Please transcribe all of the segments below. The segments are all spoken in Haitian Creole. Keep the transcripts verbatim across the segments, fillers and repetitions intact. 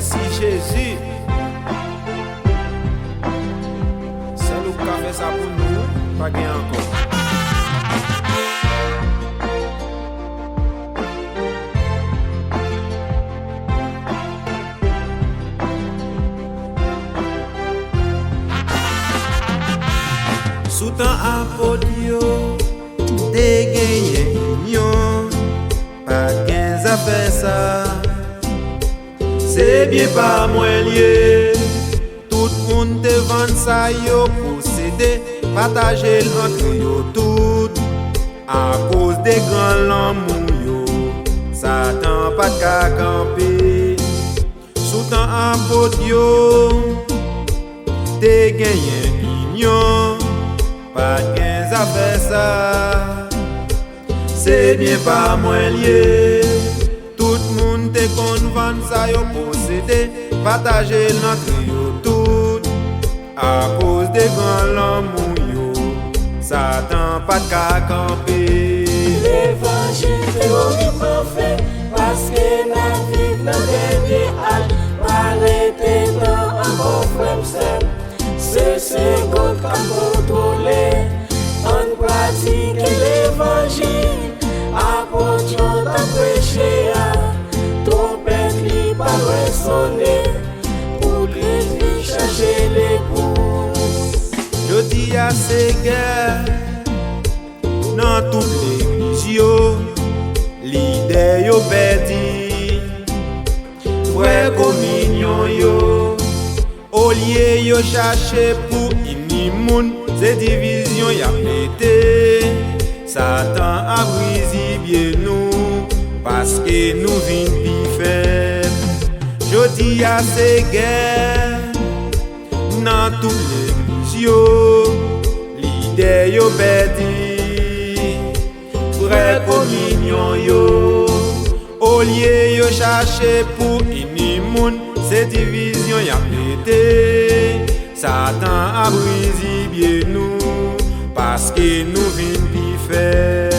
Mèsi Jezi. Sèl ou k ka fè sa pou nou, pa gen ankò. Sou tan apot yo, te genyen inyon, pa t gen zafè sa. Se byen pa mwen l ye. Tout moun te vann sa yo posede, pataje l antre yo tout. Akoz de gran lanmou yo, Satan pa t ka kanpe. Sou tan apot yo, te genyen inyon, pa t gen zafè sa. Se byen pa mwen l ye. Tout moun te konn vann sa yo posede, pataje l antre yo tout. Akoz de gran lanmou yo, Satan pa t ka kanpe. Levanjil te okipe w, paske n ap viv nan dènye aj. Pa rete tan ankò, frè m, sè m. Se Senkant k ap kontwole. Ann pratike levanjil apot yo t ap preche a. Twonpèt li pa lwen sone, pou Kris vin chache legliz. Jodi a se gè nan tout legliz yo, lidè yo pèdi frè kominyon yo. Olye yo chache pou ini moun, se divizyon y ap mete. Satan ap rizibye nou, paske nou vin pi fèb. Jodi a se gè nan tout legliz yo, lidè yo pèdi frè kominyon yo. Olye yo chache pou ini moun, se divizyon y ap mete. Satan ap rizibye nou, paske nou vin pi fèb.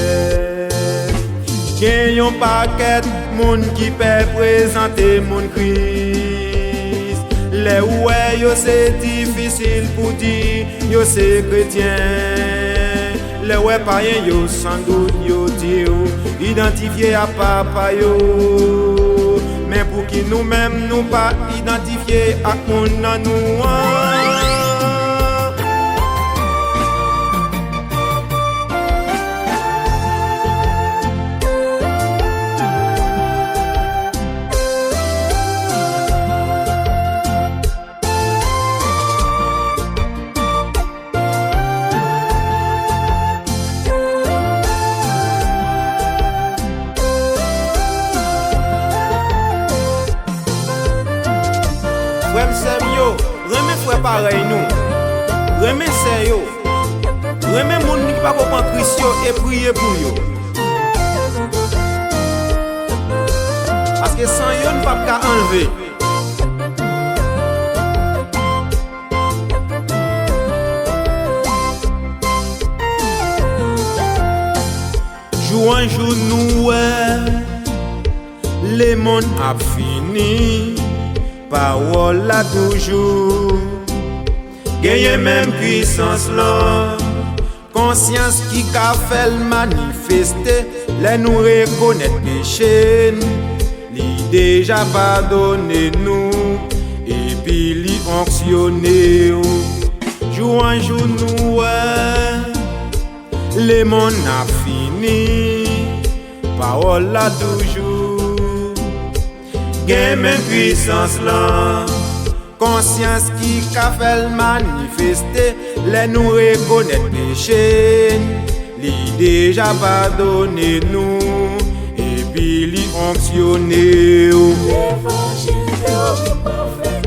Gen yon pakèt moun ki pè prezante moun Kris. Lè ou wè yo, se difisil pou di yo se kretyen. Lè w wè payen yo, sandout yo di w idantifye ak papa yo. Men pouki nou menm nou pa idantifye ak moun nan nou an? Frè m, sè m yo, renmen frè parèy nou. Renmen sè yo. Renmen moun ki pako pran Kris yo e priye pou yo. Paske san yo n p ap ka anlve. Jou an jou nou wè lemonn ap fini, pawòl la toujou genyen menm pwisans lan. Konsyans ki ka fè l manifeste. Lè nou rekonèt peche n, li deja padone nou, epi li onksyone w. Jou an jou nou wè lemonn ap fini, pawòl la toujou gen menm pwisans lan. Konsyans ki ka fè l manifeste. Lè nou rekonèt peche n, li deja padone nou, epi li onksyone w. Levanjil te okipe w,